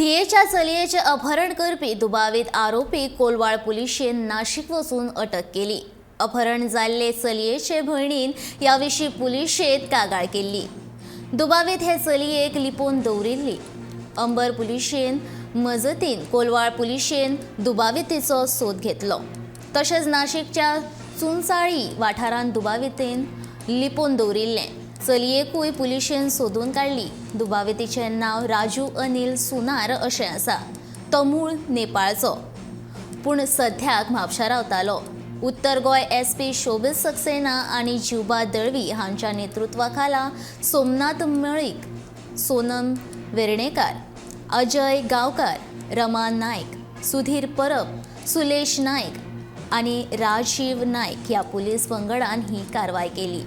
धियेच्या चलयेचें अपहरण करपी दुबावीत आरोपी कोलवाळ पुलिशेन नाशिक वचून अटक केली. अपहरण जाल्ले चलयेचे भयणीन ह्या विशीं पुलिशेंत कागाळ केल्ली. दुबावीत हे चलयेक लिपोवन दवरिल्ली. अंबर पुलिशेन मजतीन कोलवाळ पुलिशेन दुबावितेचो सोद घेतलो. तशेंच नाशिकच्या चुनचाळी वाठारांत दुबावितेन लिपोवन दवरिल्लें चलयेकूय पुलिशेन सोदून काडली. दुबावितेचें नांव राजू अनिल सुनार अशें आसा. तो मूळ नेपाळचो, पूण सध्याक म्हापशा रावतालो. उत्तर गोंय एसपी शोबीत सक्सेना आनी जिवबा दळवी हांच्या नेतृत्वाखाला सोमनाथ मळीक, सोनम वेर्णेकार, अजय गांवकार, रमा नायक, सुधीर परब, सुलेश नायक आनी राजीव नायक ह्या पुलीस पंगडान ही कारवाय केली.